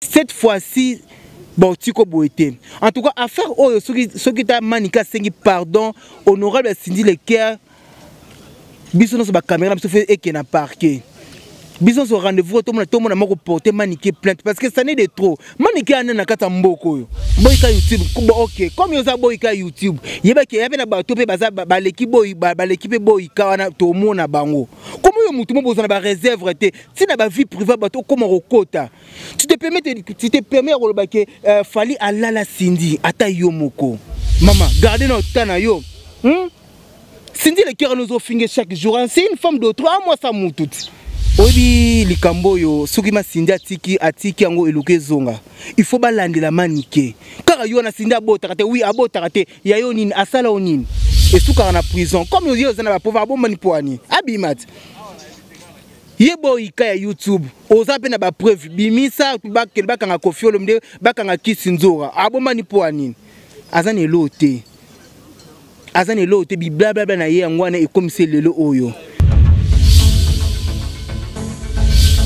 Cette fois-ci baotiko boye te. En tout cas affaire oyo soki soki ta Manika asengi pardon honorable Cindy Le Cœur, biso nyonso ba caméra biso fe eke na parquet. Biso nyonso rendez-vous tomona tomona moko porter Manike plainte parce que ça n'est de trop. Manike ana na kati ya mboka oyo. Boyika YouTube, bon, OK, comme yoza boyika YouTube, yebaki yabe na bato pe baza baleki boyi baleki pe boyika wana tomona bango. Comme yo mutu mo bozana ba réserve te, tina ba vie privée bato koma kokota. Tu te permets ya koloba ke Fally alala Cindy ata yo moko. Mama, garde na otana yo. Cindy Le Cœur nous ofinge chaque jour. C'est une femme d'autre, à moi ça mutu. Oyebi likambo oyo soki ma Cindy atiki atiki yango eluki ezonga. Il faut balandela Manike. Kaka yo na Cindy abotaka te, oui abotaka te. Ya yo nini asala o nini? Esukaka na prison. Comme yo oza na ba pauvre abomani poani. Abimati. Ye boyika ya YouTube oza pe na ba preuve bimisa bakende bakanga Koffi Olomide bakanga Kisi Nzora abomani po nini? Aza na eloko te. Aza na eloko te biblablabla na ye yango wana ekomisi lelo oyo.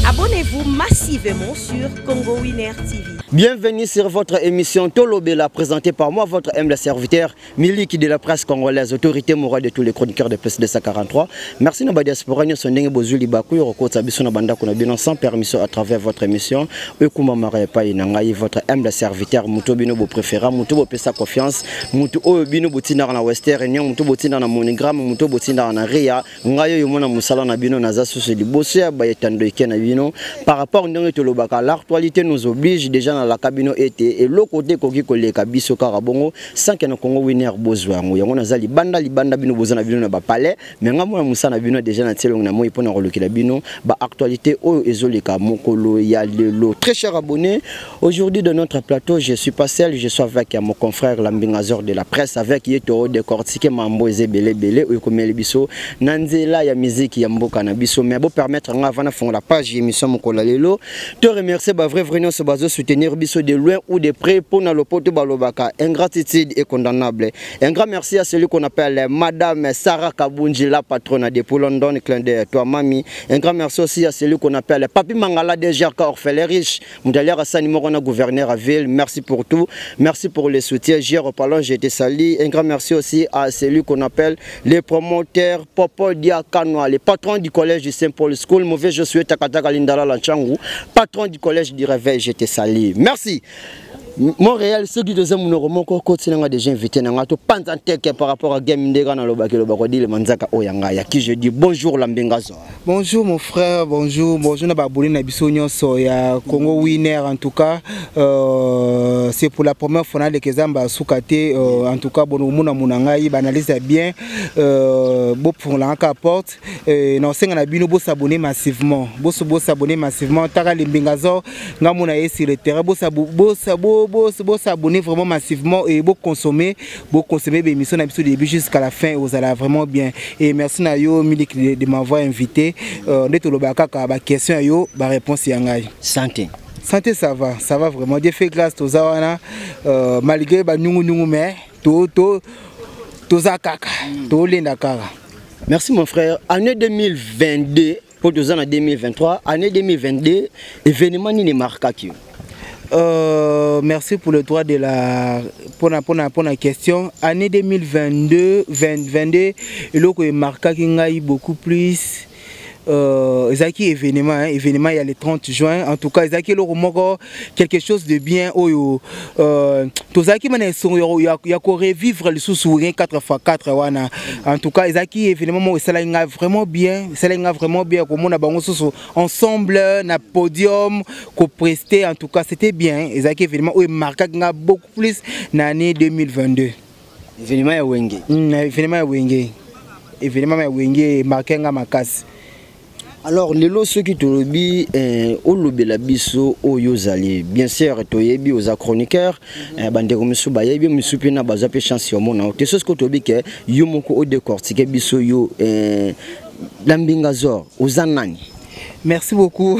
Abonnez-vous massivement sur Congo Winner TV. Bienvenue sur votre émission Tolobela, présentée par moi, votre humble serviteur, Miliki de la presse congolaise, autorité morale de tous les chroniqueurs de plus de 143. Merci na ba diaspora nyonso ndenge bozwi libaku ya kokotisa biso na bandako na bino sans permission à travers votre émission. Ekuma mara epai na ngai, votre humble serviteur, moto bino bo préféra, moto bo pesa confiance, moto oyo bino botinaka na Western Union, moto botinaka na MoneyGram, moto botinaka na Ria. Ngai oyo mona mosala na bino naza susu liboso ya ba etando eke na bino par rapport ndenge tolobaka l'actualité nous oblige déjà na laka bino ete eloko te ekoki koleka biso kaka bongo sans que na Congo Winner bozwa yango. Yango naza libanda libanda bino boza na bino na ba palais, mais ngai mona mosala na bino déjà na tielongo na moi mpona kolukela bino ba actualité oyo ezoleka mokolo ya lelo. Très cher abonné, aujourd'hui de notre plateau, je suis pas seul, je suis avec mon confrère Lambingazor de la presse, avec Yeto décortiquer mambo ezebele bele oyo komeli biso na nzela ya musique ya mboka na biso. Mais bo permettre nga avant na fongola la page émission mokolo ya lelo, te remercier ba vrai vrai nyonso bazo soutenir biso de loin ou de près pour na lopoto balobaka ingratitude est condamnable. Un grand merci à celui qu'on appelle Madame Sarah Kabunji, la patronne de pour London, clin d'œil à toi mami. Un grand merci aussi à celui qu'on appelle Papi Mangala de Jarka orphelin riche, Moudalia Hassani Morona, gouverneur à ville. Merci pour tout, merci pour le soutien. J'ai reparlé, j'ai été sali. Un grand merci aussi à celui qu'on appelle les promoteurs Popo Diakanoa, les patrons du collège du Saint-Paul School, mauvais je suis Takataka Lindala Lanchangu, patron du collège du Réveil, je te salue. Merci. Montréal, ceux qui deuxième numéro mon corps côté n'a déjà invité n'a to panza teke par rapport à game ndega na lobaki lobako di le manzaka oyanga ya qui je dis bonjour Lambingazo. Bonjour mon frère, bonjour, bonjour na ba abonné na biso nyonso ya Congo Winner. En tout cas, c'est pour la première fois na lekezamba sukate, en tout cas bono mona mona ngai ba analyse bien, bo pour la porte, na senga na bino bo s'abonner massivement, bo bo s'abonner massivement taka Lambingazo nga mona ye sur le terrain, bo s'abo-, bo s'abo-, bo, bo s'abonner vraiment massivement et bo consommer, bo consommer des émissions na biso du début jusqu'à la fin, vous allez vraiment bien. Et merci na yo Milik de m'avoir invité. Nde toloba kaka ba question yo ba réponse ya ngai. Santé. Santé ça va, ça va vraiment. Dieu fait grâce toza wana, malgré ba nyungu nyungu mais to to toza kaka, to lenda kaka. Merci mon frère. Année 2022 pour deux ans en 2023, année 2022, événement ni ne marquaki. Merci pour le droit de la pour la, pour la, pour la question. Année 2022, 22, eloko e marquaki ngai beaucoup plus. Ezalaki événement, hein, événement il y a le 30 juin. En tout cas, ezalaki eloko moko quelque chose de bien oyo tozalaki mana esongo ya, ya ko revivre lisusu rien quatre fois quatre wana. En tout cas, ezalaki événement moko esalaki nga vraiment bien, esalaki nga vraiment bien komona bango susu ensemble na podium ko prester. En tout cas, c'était bien. Ezalaki événement oyo marquaki nga beaucoup plus na année 2022. Événement ya Wenge. Événement ya Wenge. Événement ya Wenge marqué nga makasi. Alors lelo soki tolobi, olobela biso oyo ozali bien sûr toyebi oza chroniqueur, bandeko mosusu bayebi mosusu mpe na bazwa mpe chance ya omona yo te. Soki tolobi ke yo moko odécortique biso yo, Lambingazor oza nani? Merci beaucoup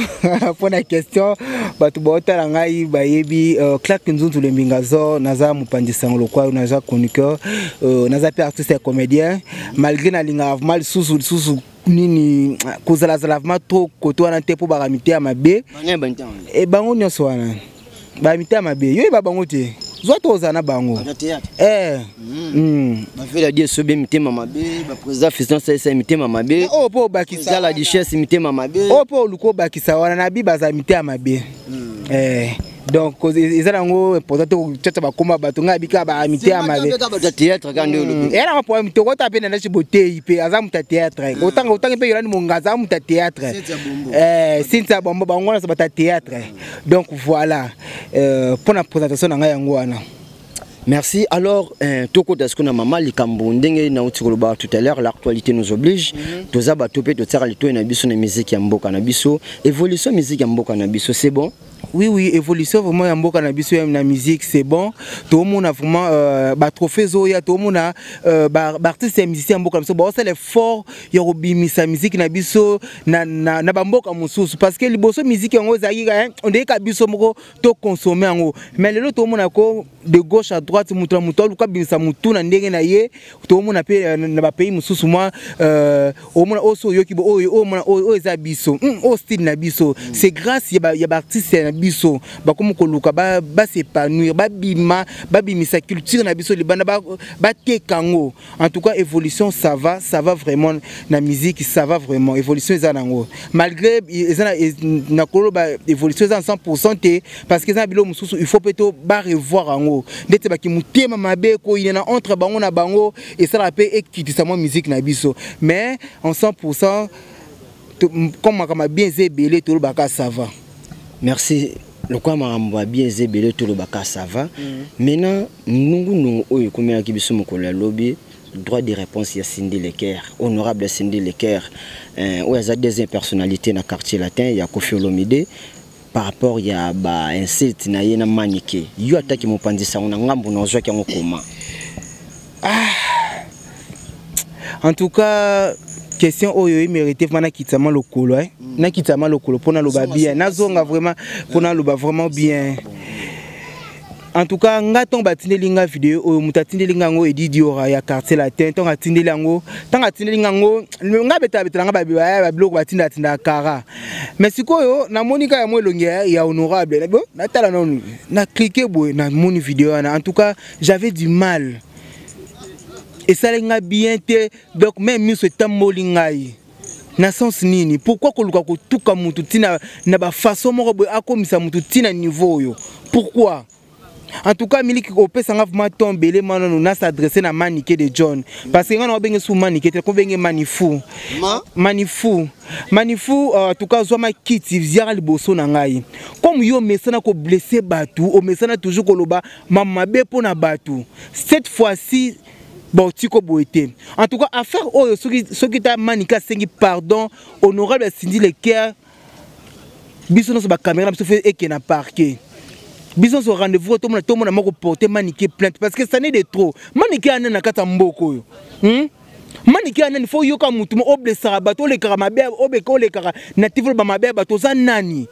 pour la question. Bato baotala ngai bayebi, Clark Nzunzu Lambingazor, naza mopanzi sango lokwa, naza chroniqueur, naza pe artiste et comédien. Malgré nalinga vraiment lisusu lisusu nini kozalazala vraiment trop koto wana te mpo bakamite ya mabe. Bango ya bantu wana. E bango nyonso wana. Bamitema mabe, yo yeba bango te, zwa to ozala na bango. Eh. Bafela die sobe mitema mabe, baprésident Fiston Saisa mitema mabe. Oyo mpo obakisa la duchesse mitema mabe. Oyo mpo oluka obakisa wana na bi bazala mitema mabe. Donc eza nango important te kotiata bakoma bato ngai abika bamitema mabe. Eya nango problème, tokota mpe na ndasi boteyi mpe aza moto ya théâtre, otanga otangi mpe Yolani Monga aza moto ya théâtre, Cynthia Bombo, bango wana bato ya théâtre. Donc voilà, mpo na présentation na ngai yango wana. Merci. Alors, tokota ce qu'on a maman likambo ndenge na uti koloba tout à l'heure, l'actualité nous oblige. Toza bato pe totsaka lito na biso na musique ya mboka na biso. Évolution musique ya mboka na biso, c'est bon? Oui, évolution vraiment ya mboka na biso na musique, c'est bon. Tout le monde a vraiment ba trophées oya, tout le monde a ba artiste et musicien mboka na biso ba osala effort ya kobimisa musique na biso na ba mboka mosusu, parce que liboso musique yango ezalaki on dirait ka biso moko to consommer yango. Mais lelo tout le monde a ko de gauche à droite, mutu na mutu aluka bimisa mutu na ndenge na ye. Tout le monde a pe na ba pays mosusu, moi omona oso yoki bo oyo omona oyo eza biso, oyo style na biso. C'est grâce ya ba artiste na biso bakomi koluka ba s'épanouir, babima, babimisa culture na biso libanda, bateka yango. En tout cas, évolution, ça va, ça va vraiment na musique, ça va vraiment. Évolution eza nango, malgré eza na koloba évolution eza 100% te, parce que eza na biloko mosusu il faut peut-être ba revoir yango, ndeti baki motema mabe koyina na entre bango na bango, esalaka mpe ekitisa mwa musique na biso. Mais en 100%, comme makambo bien eza ebele, tolobaka ça va. Merci. Lokwa makambo ya bien eza ebele, tolobaka ça va. Maintenant, nungunungu oyo ekomelaki biso mokolo ya lobi, droit de réponse ya Cindy Leker, honorable Cindy Leker, oyo aza deuxième personnalité na Quartier Latin ya Koffi Olomide, par rapport ya ba insulte na ye na Manike. Yo ataki mopanzi sango na ngambo na ozwaki yango koma? Ah. En tout cas, question oyo emérité vraiment nakitama lokolo, eh? Nakitama lokolo mpona loba bien, nazonga vraiment mpona loba vraiment bien. En tout cas, nga ntongo batindeli nga video oyo, moto atindeli nga yango Edi Diora ya Quartier Latin. Ntongo atindeli yango, ntango atindeli nga yango, nga betala betala nga babiloko batinda kara. Mais sikoyo namoni kaka yango elongi ya honorable. Bon, natala nanu, na cliquer boye, namoni video wana. En tout cas, j'avais du mal, esalaki nga bien te. Donc même miso etamboli ngai na sens nini? Pourquoi koluka kotuka mutu ntina na bafaçon moko boye, akomisa mutu ntina niveau oyo? Pourquoi? En tout cas, Miliki, opesanga vraiment ton belé manono na s'adresser na Manike de John, parce que nga na obenge su Manike te, kobenge Manifu. Ma? Manifu, Manifu. En tout cas, zwa makiti ziara liboso na ngai. Comme yo mesana ko blesser bato, omesana toujours koloba mama mabe mpo na bato, cette fois-ci bon, tiko boye te. En tout cas, affaire oyo, soki ta Manike asengi pardon, honorable Cindy Leker, biso nyonso bacaméra na biso fe eke na parquet, biso nyonso rendez-vous, tomona moko porter Manike plainte, parce que ça n'est de trop. Manike anani na kati ya mboka oyo? Manike anani? Fo yoka mutu mo oblesaka bato, olekaka mabe, obeka olekaka na TV, oloba mabe ya bato. Oza nani?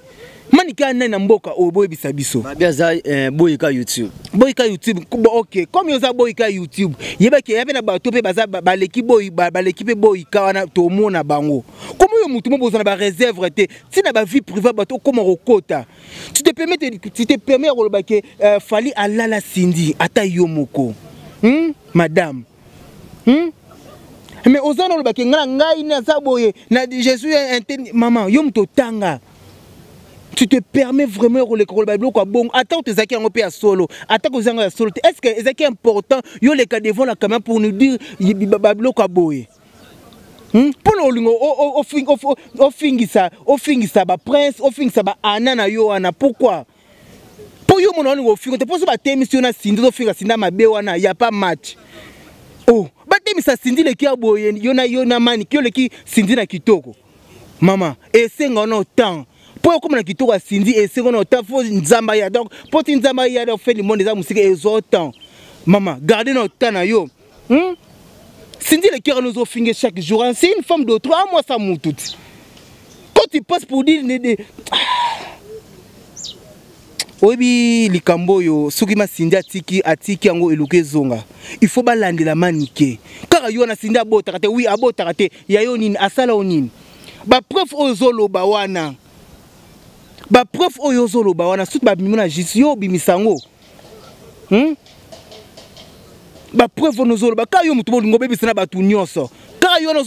Manike anani na mboka oyo? Boyebisa biso. Babi aza boyika YouTube. Boyika YouTube. Bon, ok, comme oza boyika YouTube, yebaki ya mpe na bato mpe baza baleki boyi, baleki mpe boyika wana, tomona bango. Komo oyo motu mo bozala na baréserve te, ntina bavie privé bato okóma kokota. Tu te permets ya koloba ke Fally alala Cindy, ata yo moko, Madame, Mais oza na oloba ke ngai ngai naza boye na je suis un mama, yo moto otanga, tu te permets vraiment koleka koloba biloko ya bongo? Ata oto ezalaki yango mpe ya solo, ata kozanga yango ya solo te, est ce que ezalaki important yo leka devant la caméra pour nous dire babiloko ya boye? Mpona olingo ofingisa baprince, ofingisa baana na yo wana, pourquoi? Mpo yo mona olingo ofinga te, mpo so batemisi yo na Cindy, ozofinga Cindy mabe wana ya pas match. Oh, batemisa Cindy leki ya boye, yo na Maniki, yo leki Cindy na kitoko. Mama, esenga wana autant mpo okóma na kitoko ya Cindy, esenga wana autant fo Nzambe aya. Donc mpo ti Nzambe aya, donc fin du monde eza mosika, ezwa autant. Mama, garde na autant na yo, Cindy Le Cœur nous ofinge chaque jour. C'est une femme d'autrui, à moi ça tout. Quand tu passes pour dire oyebi likambo oyo, soki masindi atiki yango, eluka ezonga, il faut balandela Manike kaka yo wana. Cindy abotaka te, oui, abotaka te. Ya yo nini? Asala yo nini? Bapreuve oyo ozoloba wana. Bapreuve oyo ozoloba wana, soki babimi na justice, yo obimisa yango, Bapreuve wana ozoloba kaka yo moto bolingo obebisa na bato nyonso, kaka yo wana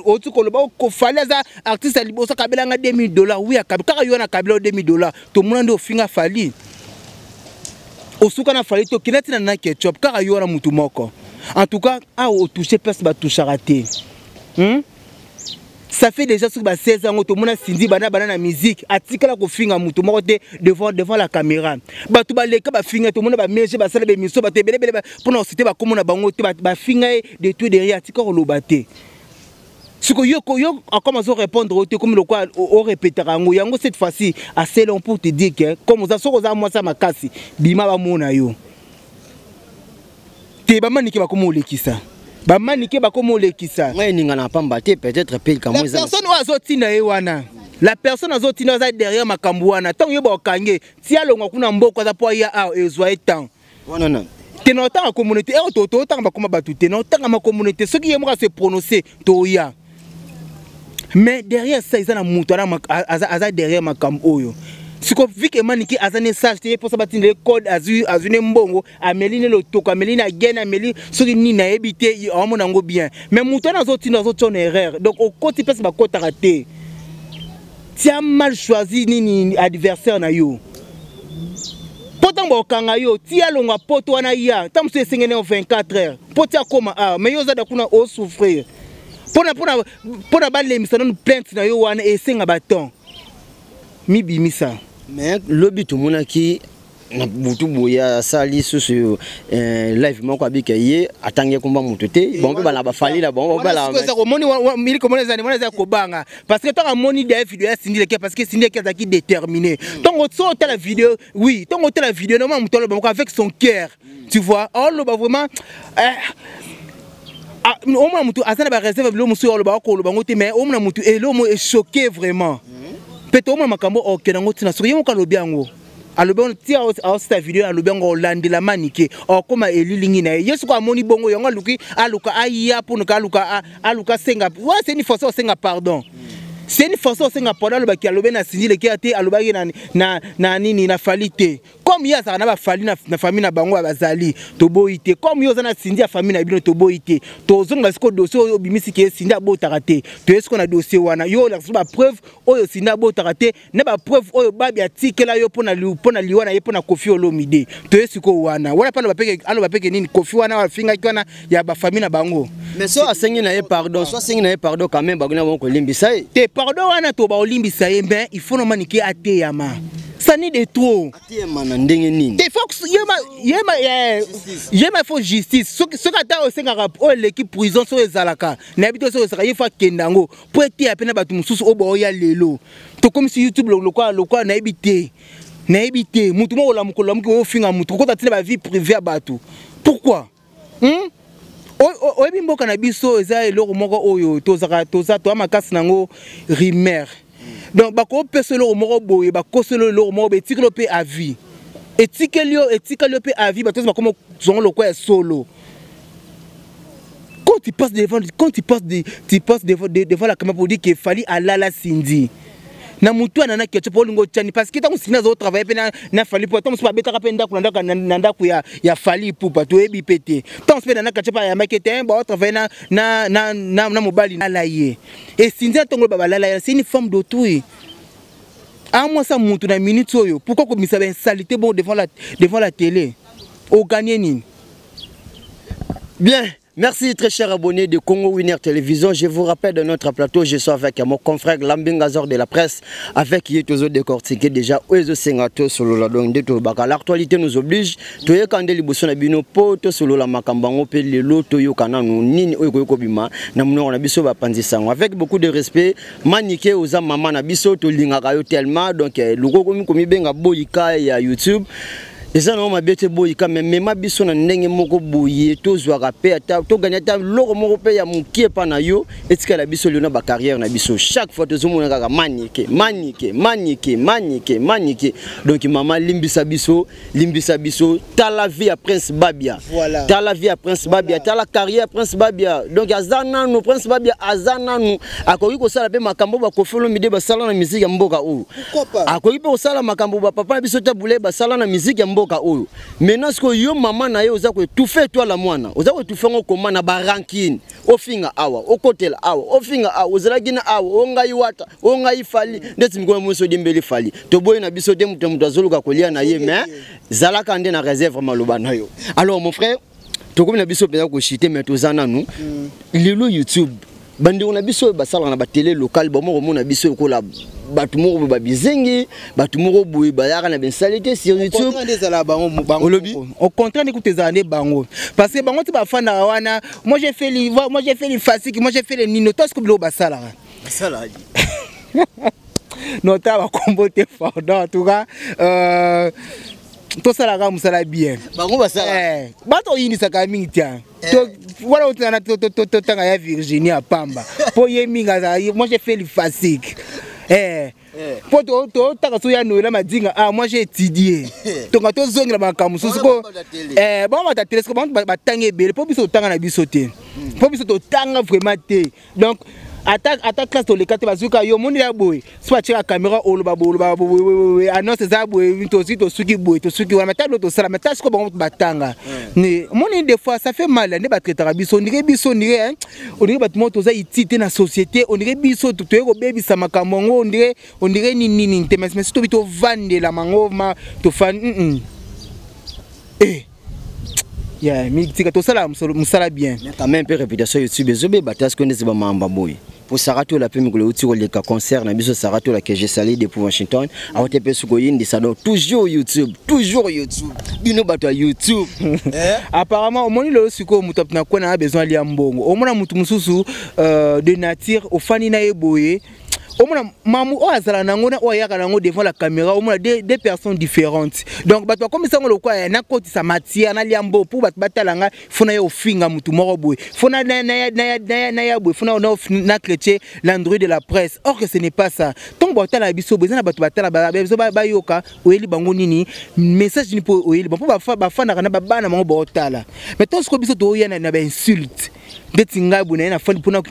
oti koloba Fally aza artiste ya liboso akabelanga 2000 $. Oui, akabi kaka yo wana, akabela 2000 $. Tomona nde ofinga Fally, osuka na Fally, tokenda ntina na Ketchup, kaka yo wana motu moko. En tout cas, awa otouche place batouchaka te, Ça fait déjà soki ba 16 ans tomona Cindy bana bana na musique, atikala kofinga motu moko te devant la caméra. Bato baleka bafinga, tomona bamege basala bémission, bato ebelebele, mpona kosite bakomona na bango te, bafinga ye de tout derrière, atika koloba te. Sikoyo yo, yo akoma azo répondre oyo te, komi lokwa orépétaka yango yango. Cette fois-ci, assez long pour te dire que comme oza, soki oza mwasi ya makasi, bima bamona yo te. Bamanike bakoma olekisa, bamanike bakoma olekisa. Ngai eninga na pamba te, peut-être mpe likambo. La personne oyo azotinda ye wana, la personne azotinda, aza derrière makambo wana. Ntango ye baokange ti alongwa kuna mboka aza mpo aya awa, ezwa ye temps. Wana nani? Te, na otanga communauté ero, totanga bakoma bato te, na otanga macommunauté. Soki ye moko ase prononce, toya. Mais derrière ça, eza na moto aza derrière makambo oyo. Siko vu que Maniki aza ne sage te, ye mposa batindela ye code, azwi ne mbongo, ameli ne lotoko, ameli na gene, ameli soki nini, nayebi te, aomona yango bien. Mais moto wana azotinda, azotia na erreur. Donc okoti mpesi bakotaka te, tia mal choisi nini adversaire na yo, mpo ntango bakokanga yo ti alongwa poto wana ya ntango mosusu esengeli yo 24 heures mpo ti akóma awa. Mais yo oza da kuna, osouffrir mpona balembisa nanu plainte na yo wana, esenga batemps mibimisa. Mais lobi tomonaki na butu boye asali susu live moko, abika ye atangi komba moto te, bango mpe bana baFally na bango. Omoni miliki, omoni ezali wana, eza kobanga, parce que ntango amoni deya video ya Cindy Leke, parce que Cindy Leke azalaki déterminé. Ntango so otala video, oui, ntango otala video, nomona moto aloba moko avec son cœur, tu vois, oloba vraiment, omona motu aza na baréserve, bilo mosusu oloba, akoloba yango te. Mais omona motu elo mo echoqué vraiment mpe toomona makambo okende yango ntina. Soki ye moko alobi yango, alobi yango ti aosita video, alobi yango, olandela Manike, akóma elilingi na ye. Ye soki amoni bongo, yango aluki, aluka aya mponoka, aluka asenga wana. C'est une façon osenga pardon, c'est une façon osenga pardon. Alobaki, alobi na Cindy Leke te, alobaki na nini, na Fally te. Comme ye azalaka na baFally na famille na bango bazali, toboyi te. Comme ye oza na Cindy ya famille na bino, toboyi te. Tozonga sikoyo dossier oyo obimisi ke Cindy abotaka te. Toye sikoyo na dossier wana, yo olakisa bapreuve oyo Cindy abotaka te, na bapreuve oyo babi atikela yo mpona liwa na ye, mpona Koffi Olomide. Toye sikoyo wana wana mpe aloba peke nini Koffi wana afingaki wana ya bafamille na bango. Mais so asengi na ye pardon, so asengi na ye pardon, quand même bakona bango kolimbisa ye. Te, pardon wana to baolimbisa ye, mais il faut nomanike ateyama, sani de trop. Ateyama na ndenge nini? Te, faut yema, faut justice. Soki ata osengaka oyo eleki prison, soki ezalaka, nayebi te, soki ezalaka, ye faut akende yango mpo eteya mpe na bato mosusu oyo baoya lelo. Tokomisi YouTube lokwa, nayebi te, nayebi te. Motu moko olamuka, olamuki, oyofinga motu, kokota ntina bavie privée ya bato, pourquoi, Oyebi mboka na biso eza eloko moko oyo tozaka, toza toya makasi nango, rumeur. Donc bakopesa eloko moko boye, bakosela eloko moko boye, etikeli yo mpe avis, etikeli yo, etikali yo mpe avis. Bato nyonso bakoma zongo lokwa ya solo. Quand tu passes devant la caméra pour dire que Fally alala Cindy, na mutu wana na Ketchup, olingo otiani, parce que ntango Cindy azotravaille mpe na Fally, mpo ntango mosusu babetaka mpe ndako na ndako ya Fally Ipupa, toyebi mpe te. Ntango mosusu mpe na Ketchup ayambaki ete baotravaille na mobali ala ye e Cindy na ntongo loba balala ye. C'est une femme d'autrui, amwasa mutu na minute oyo. Pourquoi komisa bainsalité bon devant la télé? Oganye nini? Bien. Merci, très chers abonnés de Congo Winner Télévision. Je vous rappelle, de notre plateau, je suis avec mon confrère Lambingazor de la presse, avec qui est toujours décortiqué déjà Oezo Sengato solo donc de baka. L'actualité nous oblige. Toye kande liboso na bino po to solo la makambango pe lelo toyo kana no nini oyo ko bima na munoko na biso ba panzi sango. Avec beaucoup de respect, Manike, oza mama na biso, to lingaka yo tellement, donc loko komi komi benga boyika ya YouTube. Eza nango mabe te boyika, me mema biso na ndenge moko boye, tozwaka mpe ata toganya ata loko moko mpe ya mokie epa na yo, etikala biso lelo na bacarrière na biso. Chaque fois tozomona kaka Manike, Manike, Manike, Manike, Manike. Donc mama, limbisa biso, limbisa biso. Tala vie ya Prince Babia. Voilà. Tala vie ya Prince Babia, tala carrière ya Prince Babia. Donc aza nanu, Prince Babia aza nanu, akoki kosala mpe makambo baKoffi Olomide basala na musique ya mboka oyo. Pourquoi pas? Akoki mpe kosala makambo bapapa na biso Tabu Ley basala na musique ya mboka oyo. Maintenant sikoyo yo mama na ye oza koétouffer étoile ya mwana, oza koétouffer yango koma na barancune. Ofinga awa, okotela awa, ofinga awa, ozalaki na awa, o ngai wata, o ngai Fally. Ndeti mikolo moso odiembeli Fally, toboyi na biso te, moto moto azoluka kolia na ye, mais zalaka nde na réserve maloba na yo. Alors mon frère, tokomi na biso mpenza koshite, mais toza nanu lelo YouTube. Bandeko na biso oyo basalaka na batélé locale, bamoko komona biso lokola bato moko boye babizengi, bato moko boye bayaka na bensali te sur YouTube. Contraire nde ezala bango bango. Olobi? Au contraire nde kutu ezala nde bango, parce que bango ti bafandaka wana: moi j'ai fait li, moi j'ai fait l'Ifasic, moi j'ai fait le nino. To siko biloko basalaka nota bakombo te, pardon. En tout cas, tosalaka mosala bien. Bango basala. Bato oyinisaka mingi tia wana otana totanga ya Virginie apamba mpo ye mingi azala: moi j'ai fait l'Ifasic. Mpo totanga so ya Noela Madinga: ah, moi j'ai étudié. Tonga tozongela makambo mosusu ko bango bata télé, bango batanga ebele mpo biso totanga na biso te, mpo biso totanga vraiment te. Donc ata classe toleka te, bazwika yo omoni ya boye so batiaka caméra, oloba boye, oloba boye, annonce eza boye, tozwi, tosuki boye, tosuki wana. Mata bilo tosala, mata sikoyo bango batanga. Omoni, des fois ça fait mal nde batraitaka biso. Ondire biso, ondire bato moko toza iti te na société, ondire biso toye kobebisa makambo yango, ondire nini nini te. Mais tobi tovandela mango ma tofandi ya tika tosala mosala bien. Quand même mpe réputation YouTube ezobeba te, asiko ndeti bamamba boye. Po Saratola mpe mikolo euti koleka, concert na biso Saratola que je salue depuis Washington, awate mpe soki oyindisa. Donc toujours YouTube, toujours YouTube, bino bato ya YouTube. Apparemment omoni lelo sikoyo moto na kwena na besoin alia mbongo. Omona motu mosusu de nature ofandi na ye boye, omona mamu oyo azala nango na oyo ayaka nango devant la caméra, omona deux personnes différentes. Donc bato bakomisa yango lokola nakotisa matière, nalia mbo mpo bato batala nga, fo na ye ofinga motu moko boye, fo naya boye, fo na chrétien l'android de la presse. Or que ce n'est pas ça. Ntongo batala biso boye, eza na bato batala biso, bayoka oyeli bango nini, message nini mpo oyeli bango, mpo bafandaka na babana bango baotala. Mais ntongo sikoyo biso toya na bainsulte ndeti ngai boye, naye nafandi mpona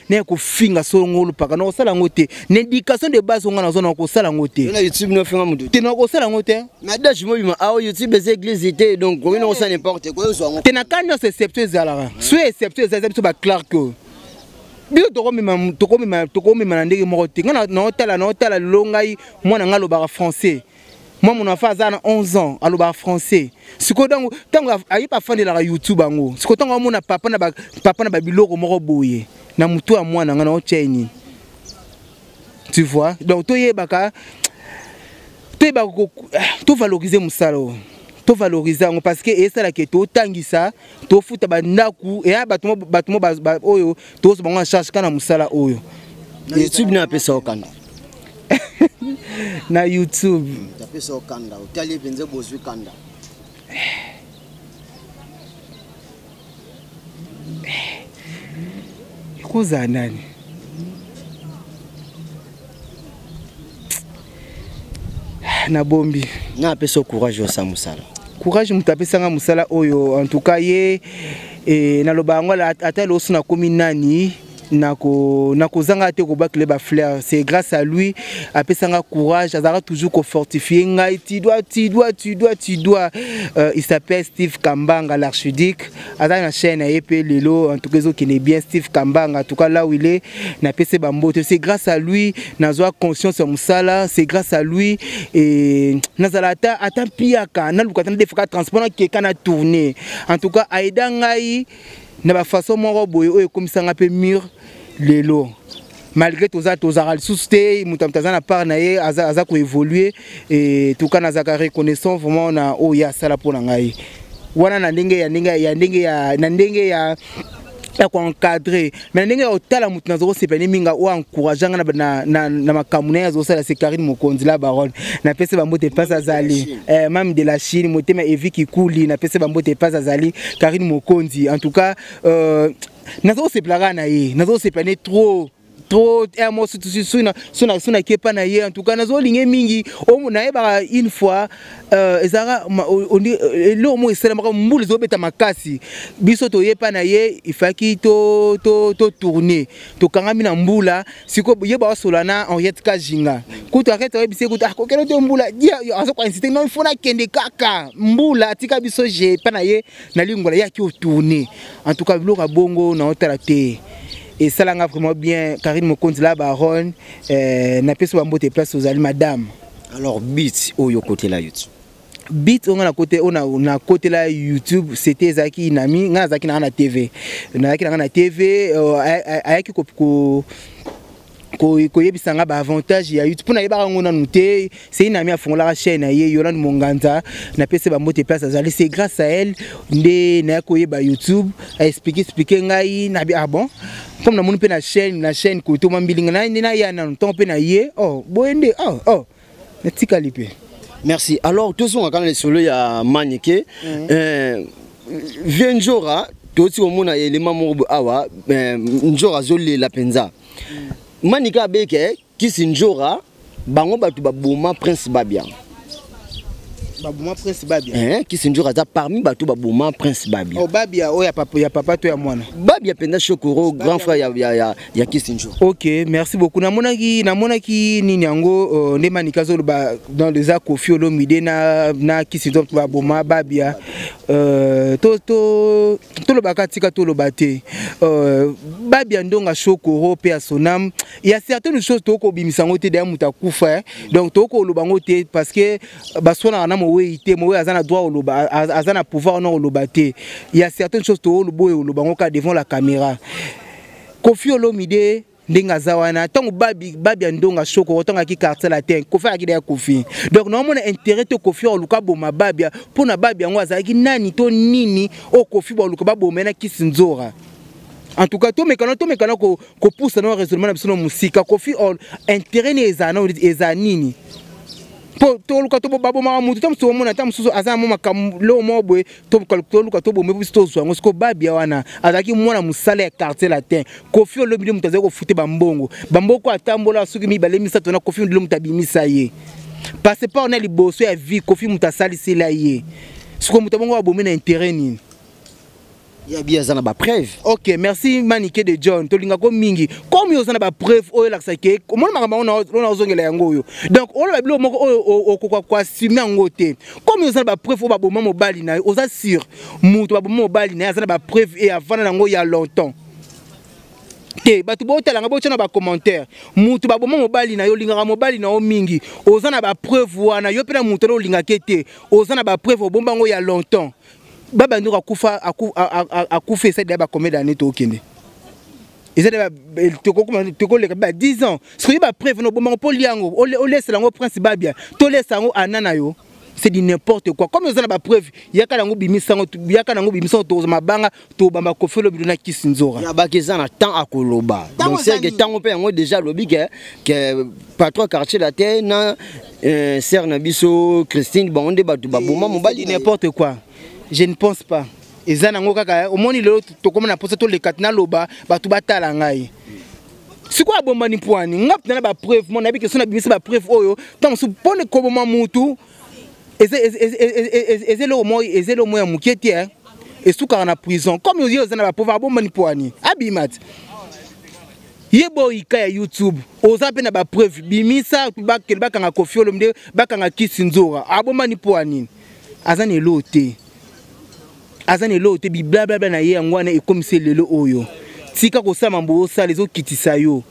naya kofinga songo olupaka, na kosala yango te. Na éducation de base onga nazwa, na kosala yango te. Na YouTube nofinga motu? Te, na kosala yango te. Mais adage mobima awa, YouTube eza église te, donc koki na kosala n'importe quoi, ozwa yango. Te, na ka nyonso exception ezalaka. So exception eza biso baclark oyo, biso tokomema na ndenge moko te. Ngai naotala lelo, ngai mwana ngai alobaka français. Moi, mon enfant aza na 11 ans, alobaka français. Sikoyo ntango ntango ayebi afandelaka YouTube yango, sikoyo ntango amona papa na babiloko moko boye na motu ya mwana ngai, naotya ye nini? Tu vois? Donc toyebaka tovaloriser mosala oyo, tovaloriser yango, parce que esalaka totangisa, tofuta bandako, eya bato mo oyo tozwa bango en charge kaka na mosala oyo. Na YouTube nde apesa okanda? Na YouTube? Apesa okanda, otali mpenza, bozwi kanda. Ekozala nani? Nabombi. Na apesa courage osala mosala? Courage, moto apesanga mosala oyo, en tout cas ye naloba yango ata loso nakomi nani, nakozanga te kobakele bafleur. C'est grâce à lui apesanga courage, azalaka toujours kofortifie ngai: tu dois, tu dois, tu dois, tu dois. Il s'appelle Steve Kambanga, l'archiduc. Aza na chaîne na ye mpe lelo, en tout cas ezokende bien. Steve Kambanga, en tout cas là où il est, napesi bambote. C'est grâce à lui nazwa conscience ya mosala, c'est grâce à lui et nazala ata mpiaka, naluka ata nadefaka transport, nakeka na tourner. En tout cas aida ngai na bafaçon moko boye oyo ekomisanga mpe mur lelo, malgré toza tozalaka lisusu te, moto aza na part na ye, aza koévolue. Et tout cas nazalaka reconnaissant vraiment na oyo ye asala mpo na ngai wana, na ndenge ya ndenge ya ndenge ya na ndenge ya Ya koencadre, mais ndenge ya kotala moto naza kosepela ne mingi, oyo encourage nga na makambo na ye azosala, c'est Karine Mokonzi la baronne. Napesi bambote mpasi azali mame de la Chine, motema Evi Kikuli. Napesi bambote mpasi azali Karine Mokonzi. En tout cas, naza kosepela kaka na ye, naza kosepela ne trop trop mo so nakepa na ye. En tout cas, nazolinge mingi. Nayebaka une fois, ezalaka eloko moko esalamaka, mbula ezobeta makasi, biso toyepa na ye, ifaki totourne, tokangami na mbula. Sikoyo ye baosola na Henriette Kajinga. Kutu Henriette oyebisi ye kutu akokende te, mbula aza koinsiste, non, il faut nakende kaka, mbula atika biso je epa na ye na lingola, ye aki otourne. En tout cas, biloko ya bongo naotala te, esalanga vraiment bien. Karine Mokonzi la baronne, napesi bambote place ozali, madame. Alors, beat oyo okotela YouTube? Beat oyo nga na kote, oyo nakotela YouTube, c'était ezalaki nami nga nazalaki nanga na TV, nazalaki nanga na TV, ayaki koyebisa nga baavantage ya YouTube mpo nayebaka yango nanu te. Sei nami afungolaka chaîne na ye, Yolande Monganza, napesi bambote place azali. C'est grâce à elle nde naya koyeba YouTube. Aexplike explike ngai, nabi ah bon, comme namoni mpe na chaîne kote mwa mbilinga nde naya nanu ntongo mpe na ye, oh boye nde, oh natikali mpe. Merci. Alors, tozonga kaka na lisolo ya Manike. Vie Njora, toti komona elema moko boye awa, Njora azolela mpenza. Manike abeke Kisi Njora, bango bato baboma Prince Babia. Baboma Prince Babia? Kisi Njora aza parmi bato baboma Prince Babia. Oh, Babia oyo ya papa to ya mwana? Babia mpenza Shokoro, grand frère ya Kisi Njora. Ok, merci beaucoup. Namonaki nini yango, nde Manika azoloba dans eza Kofi Olomide na Kisi Njora baboma Babia. Tolobaka, tika toloba te. Babia Ndonga Shokoro mpe ya sonam, il y a certaines choses tokobimisa yango te. Daya moto akufa, eh. Donc tokoloba yango te parce que baswanaka na mowei te. Mowei aza na droit oloba, aza na pouvoir wana oloba te. Il y a certaines choses tooloba oyo oloba yango kaka devant la caméra. Kofi Olomide, ndenge aza wana, ntango Babia Ndonga Shoko, ntango ayaki Quartier Latin, Kofi ayaki deya Kofi. Donc naomona intérêt te Kofi oluka boma Babia. Mpo na Babia yango azalaki nani to nini oyo Kofi baluka baboma ye na Kisi Nzora? En tout cas, tomekana kopusa na raisonnement na biso na mosika. Kofi intérêt ne eza nini mpo toluka to babomaka motu? Ta mosusu omona, ta mosusu aza na mo makambo loo moko boye, toluka tobome biso tozwa yango. Siko Babia wana azalaki mwana mosala ya Quartier Latin. Kofi olobi nde moto azali kofute bambongo, bamboko atambola soki mibale misato na Kofi nde moto abimisa ye passeport na liboso ya vie. Kofi moto asalisela ye. Siko moto bongo abomi na intérêt nini? Ya bi aza na bapreuve. Ok, merci Manike de John, tolingako mingi. Comme oza na bapreuve oyo elakisa ke omona makambo yango na ozongela yango oyo, donc oloba biloko moko oyo okoka koassume yango te. Comme oza na bapreuve oyo baboma mobali na yo, oza sûr moto baboma mobali na ye aza na bapreuve e avanda nango ya longtemps te. Bato botalanga, botya na bacommentaire. Moto baboma mobali na yo, olingaka mobali na yo mingi, oza na bapreuve wana, yo mpe na moto wana olingaka te, oza na bapreuve obomba yango ya longtemps. Babandi akufa, akufa esali deya bacombien d'année? Tokende, eza tokoleka ba 10 ans. Soki bapreuve na obomango mpo lia yango, olesela yango Prince Babia, tolesa yango ana na yo, c'est du n'importe quoi. Comme oza na bapreuve, yaka nango, bimisa yango, yaka nango, bimisa yango, tozwa mabanga, tobamba Kofi olobi na Kisi Nzora. Ya baki eza na temps akoloba. Donc c'est que ntango mpe yango déjà alobi ke patron Quartier Latin na sœur na biso Christine, bango nde bato baboma mobali. N'importe quoi, je ne pense pas. Eza nango kaka omoni lelo tokóma na mposa toleka, naloba bato batala ngai. Sikoyo abombani mpwani nga mpenza na bapreuve mo nayebi ke so nabimisi bapreuve oyo, ntango mosusu mpona koboma mutu eza eloko moko, eza eloko moko ya moke te, esukaka na prison. Comme ye oza na bapreuve, abombani mpwani abima te. Ye boyika ya YouTube, oza mpe na bapreuve, bimisa, bakende bakanga Kofi Olomide, bakanga Kisi Nzora. Abombani mpo ya nini? Aza na eloko te, aza na eloko te. Biblablabla na ye yango wana ekomisi lelo oyo. Tika kosala mambo osala, ezokitisa yo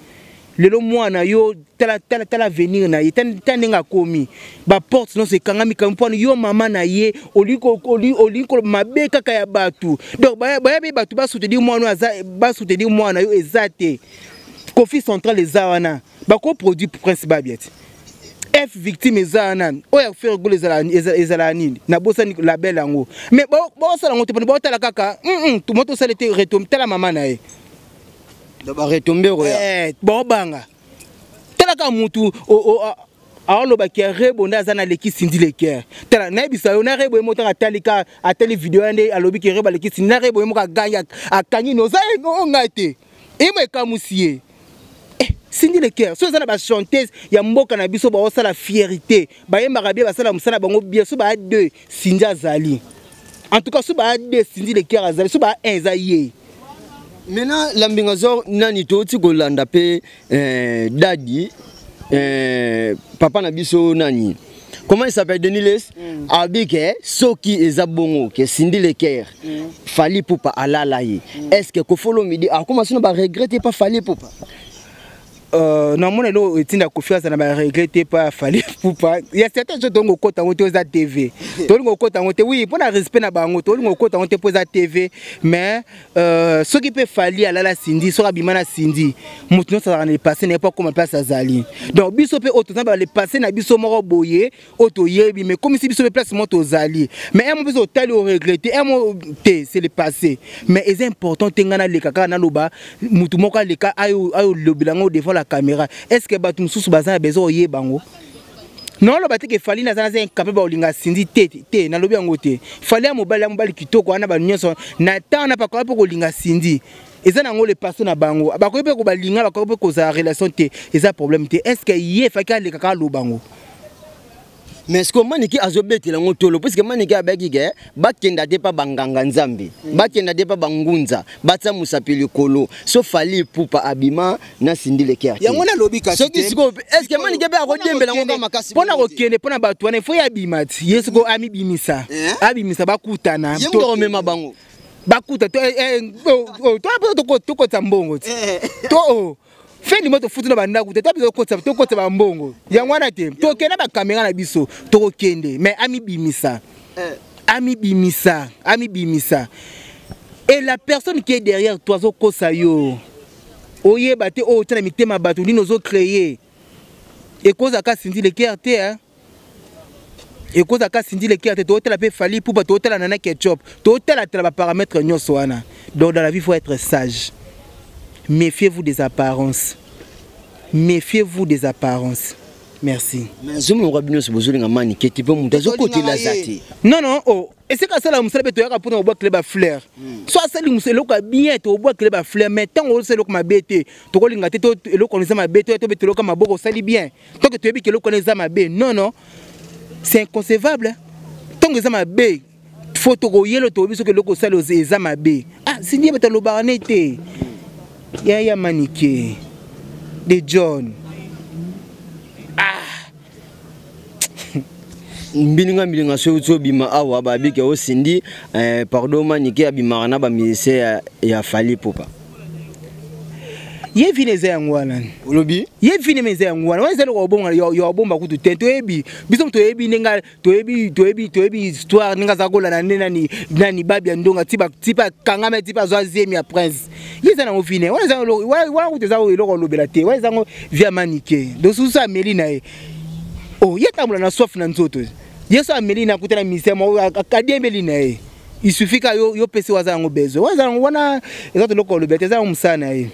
lelo. Mwana yo, tala, tala, tala avenir na ye, ta ndenge akomi, baporte nyonso ekangami kami mpona yo mama na ye. Olingi koloba mabe kaka ya bato. Donc bayabi bato basoutenir mwana aza, basoutenir mwana yo eza te. Kofi Central eza wana, bakoproduire Prince Babia te. F victime eza wana oyo ya Ferre Gola ezala nini nabosani label yango mais bosala yango te pona botala kaka moto osala te retombe tala mama na ye baretombe oyo bobanga tala kaka mutu aolobaki ya Rebo nde aza na leki Cindy Le Cœur. Tala nayebisa yo na Rebo ye moko ntango atali ka atali video ya nde alobi ke Rebo aleki Cindy na Rebo ye moko agangi akangi noza o ngai te emo ekamusi ye. Eh, Cindy Le Cœur so eza na bachanteuse ya mboka na biso baosala fierité bayembaka bien basala mosala bango bien so baa deux Cindy azali en tout cas so baa deux Cindy Le Cœur azali so baa un eza ye. Maintenant la mbinga nani toti kolanda pe dadi papa na biso nani comment il s'appelle Denis Les abike soki eza bongo ke Cindy Le Cœur Fally Ipupa alala ye est-ce que Koffi Olomide a commencé ba regretter pas Fally Ipupa? Namona eloko etinda Koffi aza na ba regretter pas Fally Ipupa. Il y a certaines choses tolingi kokota yango te eza TV. Tolingi kokota yango te oui mpona respect na bango tolingi kokota yango te mpo eza TV mais soki mpe Fally alala Cindy soki abima na Cindy moto nyonso azalaka na le passé na ye mpo akóma place azali. Donc biso mpe oyo toza ba le passé na biso moko boye oyo toyebi mais komisi biso mpe place moko tozali mais un mot mpe otali oregrete un mot te c'est le passé mais eza important te ngai naleka kaka naloba motu moko aleka ayo lobela yango devant la caméra. Est ce que bato mosusu baza na besoin oyeba yango? Naoloba te ke Fally naza naza incapable bakolinga Cindy te te nalobi yango te. Fally ya mobali kitoko wana ba nyonso na temps na pakoya mpo kolinga Cindy eza nango le passé na bango bakoki mpe kobalinga bakoki mpe kozala relation te eza problème te. Est ce que ye efaki alekaka aloba yango? Mais est-ce que Maniki azobetela yango tolo puisque Maniki abaki ke bakenda te pa banganga nzambe bakenda te pa bangunza batia mosapi likolo so Fally Ipupa abima na Cindy Le Cœur yango nalobi kasi soki sikoyo est-ce que Maniki mpe akodiembela yango kaka makasi mpona kokende mpona bato wana ifo ye abima ti ye sikoyo amibimisa abimisa bakutana ye moto akomema bango bakuta tokotisa mbongo ti to fendi mo tofuti na bandako te to biso tokotisa bambongo yango wana te tokende bakamera na biso tokokende mais amibimisa amibimisa amibimisa et la personne qui est derrière toi azokosa yo oyeba te oyo otia na mitema bato nini ozocréer ekozaka Cindy Le Cœur te hein? Ekozaka Cindy Le Cœur te totala mpe Fally Ipupa totala Nana Ketchup totalatala baparamètre nyonso wana. Donc dans la vie faut être sage, méfiez-vous des apparences, méfiez-vous des apparences. Merci. Mais zomo bino nyonso bozolinga Maniki te mpe moto azokotela aza te. Non non oh esika asala mosala mpe toyaka mpona kobwakele bafleur so asali mosala eloko ya bien tobwakele bafleur mais ntango osala eloko mabe te tokolinga te eloko wana eza mabe to tobeta eloko ya maboko osali bien tant que toyebi ke eloko wana eza mabe. Non non, c'est inconcevable. Ntango eza mabe fo tokoyela toyebi soki eloko osali eza mabe. Ah Cindy bato alobaka ne te yaya Maniki de John. Ah mbilinga mbilinga soki oti obima awa babike o Cindy pardon Maniki abimaka na bamusicien ya Fally Ipupa. Ye vine eza yango wana olobi ye vine me eza yango wana wana eza eloko obonga ya obomba kutu te toyebi biso toyebi ndenge toyebi toyebi toyebi histoire ndenge aza kolanda nde nani nani babi ya ndonga ti tipa akangama tipa azwa zemi ya prince ye eza nango vine wana eza wana kutu eza eloko olobela te wana eza yango via Manike donc susu ameli na ye oh ye tambola na soif na nzoto ye so ameli na akuta na ministère moko akadiembeli na ye il suffit ka yo yo pesi waza yango besoin wana yango wana eza toloko olobela te eza yango mosala na ye.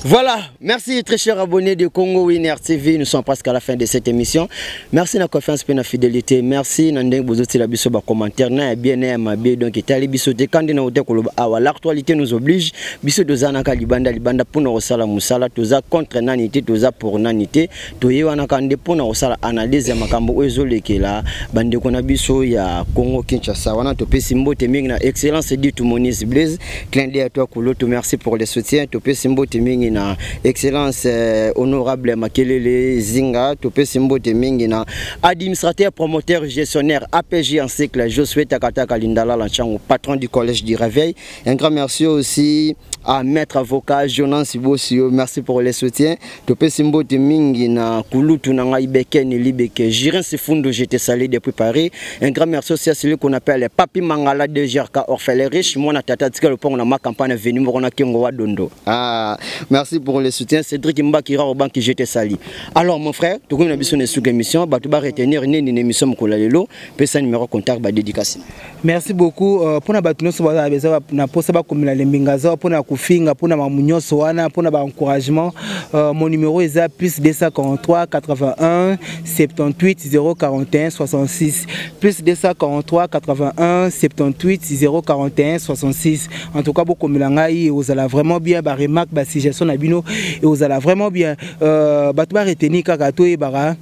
Voilà, merci très chers abonnés de Congo Winner TV, nous sommes presque à la fin de cette émission. Merci na confiance et na fidélité. Merci na ndenge bozoti la biso ba commentaire na bien na mabe donc etali biso te kandi na ote koloba awa l'actualité nous oblige biso toza na ka libanda libanda pour na kosala musala toza contre nani te toza pour nani te toye wana kande pour na kosala analyse ya makambo oyo ezolekela bandeko na biso ya Congo Kinshasa wana topesi mbote mingi na excellence Ditu Moniz Blaise clin d'œil à toi Koloto, merci pour le soutien topesi mbote mingi na excellence honorable Makelele Zinga topesi mbote mingi na administrateur promoteur gestionnaire APJ en cycle Josué Takataka Lindala Lanchango patron du collège du réveil. Un grand merci aussi à maître avocat Jonas Bosio, merci pour le soutien topesi mbote mingi na Kulutu na ngai Beken Libeke Jirin Sifundo, je te salue depuis Paris. Un grand merci aussi à celui qu'on appelle Papi Mangala de GRK orphelin riche mwana tata tika lopango na ma campagne venu moko na Kengo wa Dondo. Ah, merci. Merci pour le soutien. Cédric Mbakira au banque, je te salue. Alors mon frère, tout le monde a besoin de émission, bah tu vas retenir une émission mokolo lelo, pesa numéro contact ba dédicace. Merci beaucoup euh, pona bato nyonso baza beza na posa bakomela lembinga za pona kofinga pona makambo nyonso wana pona ba encouragement euh, mon numéro eza plus 243 81 78 041 66 plus 243 81 78 041 66. En tout cas bokomela ngai, ozala vraiment bien, ba remarque, ba suggestion na bino ozala vraiment bien. euh, bato ba retenir kaka, toyebaka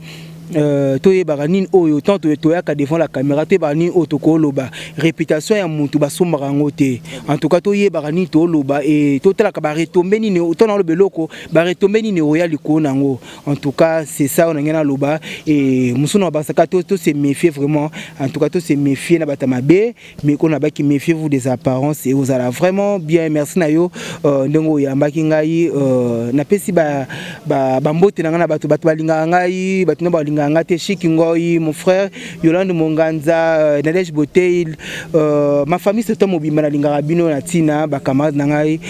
toyebaka nini oyo tant toyaka devant la caméra, toyebaka nini oyo tokoloba. Réputation ya mutu basombaka yango te. En tout cas toyebaka nini toloba e totalaka baretombées nini, to na oloba eloko, baretombées nini oya likolo nango. En tout cas c'est ça oyo nange naloba. E mosusu na babasaka to se méfier vraiment. En tout cas to se méfier na bato ya mabe, mais ko nabaki méfiez vous des apparences et ozala vraiment bien. Merci na yo ndenge oyambaki ngai. Napesi bambote na ngai na bato, bato balingaka ngai, bato no balingaka ngai te: Chiki Ngoi, mon frère Yolande Monganza, Nadege Botei, ma famille surtout mobimba. Nalingaka bino na ntina bacamarade na ngai.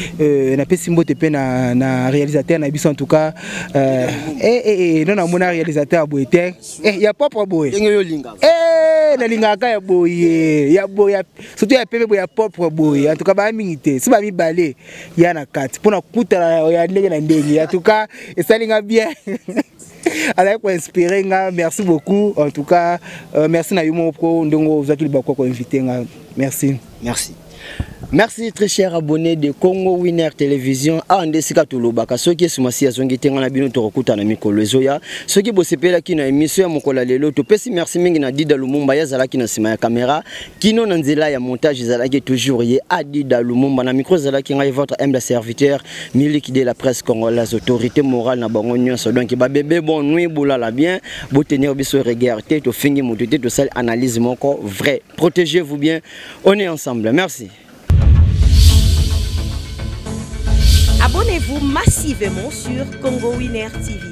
Napesi mbote mpe na réalisateur na biso. En tout cas no namona réalisateur ya boye te, ya propre boye. Ndenge yo olingaka. Nalingaka ya boye, ya boye, surtout ya pembe boye, ya propre boye. En tout cas baya mingi te, so bamibale ya na kati mpona kutana ya ndenge na ndenge. En tout cas esali nga bien, azalaki koinspire nga. Merci beaucoup. En tout cas merci na yo moko ndenge ozwaki libaku ya koinvite nga. Merci. Merci. Merci, très cher abonné de Congo Winner Télévision. Awa nde esika tolobaka. Soki esumasi azongi te, nga na bino tokokutana mikolo ezoya. Soki bosepelaki na émission ya mokolo ya lelo, topesi merci mingi na Dida Lumumba, ye azalaki na nsima ya caméra kino na nzela ya montage, ezalaki toujours ye Adida Lumumba. Na micro ezalaki ngai, votre humble serviteur, Miliki de la presse congolaise, autorité morale na bango nyonso. Donc babebe, bonne nuit, bolala bien, botenir biso rigueur te. Tofingi moto te, tosali analyse moko vrai. Protégez-vous bien, on est ensemble. Merci. Abonnez-vous massivement sur Congo Winner TV.